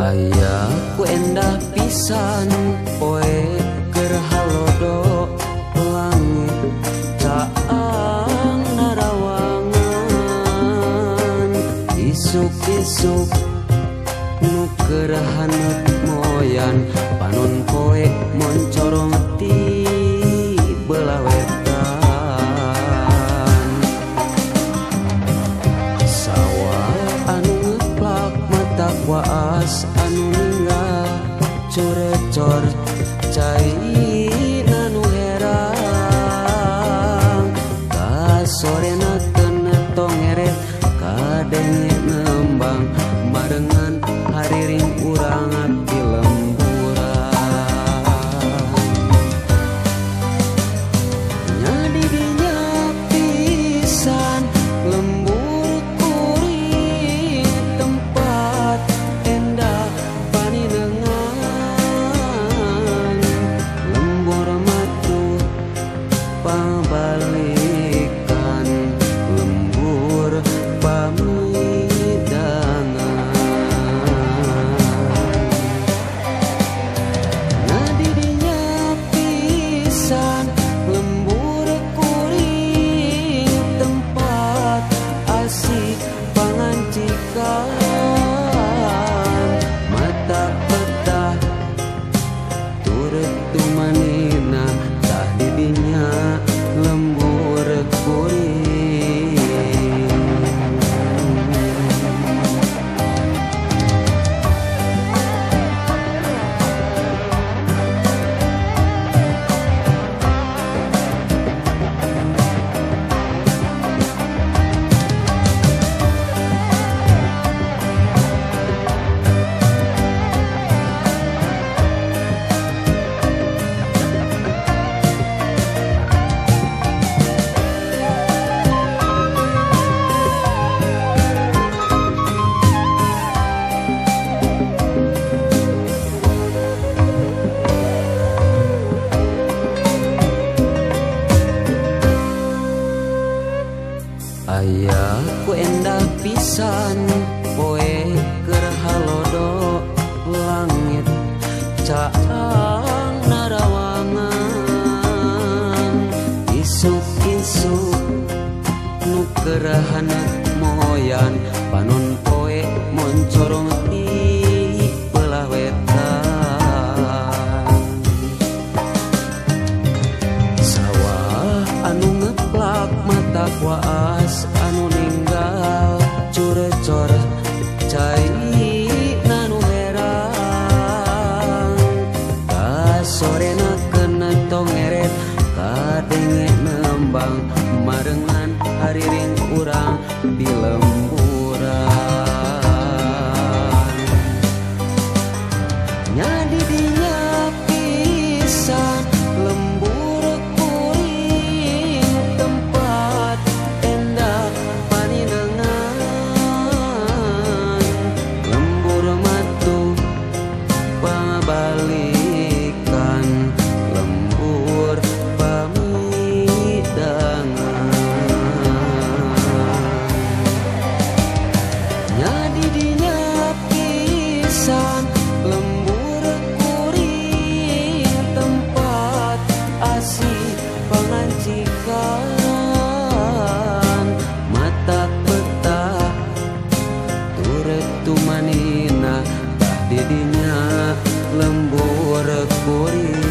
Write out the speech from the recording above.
Aya ku endah pisan poe keur halodo langit caang narawangan isuk-isuk nu keur haneut moyan panon poe moncorong ti belah wetan sawah anu ngeplak mata waas anu ninggal curecor cai nanu herang kasorena teu tongeret kadenge nembang barengan hariring urang di lemburan nya didinya pisan lembur kuring tempat endah paninengan lembur matu pabalikan lembur pamidangan ngadidinya pisan lembur kuring tempat asik pangancikan mata petah turut tumanina tah didinya lembur kuring. Aya ku endah pisan poe keur halodo langit caang narawangan isuk-isuk nu keur haneut moyan panon poe moncorong ti belah wetan sawah anu ngeplak mata waas anu ninggal curecor cai nanu herang kasorena kena tongeret kadenge nembang marengan hariring urang di lemburan nya didinya pisan lembur kuring tempat endah paninengan lembur matu pabalikan lembur pamidangan nya didinya pisan lembur kuring tempat asih pangancikan mata petah turut tumanina tah didinya lembur kuring.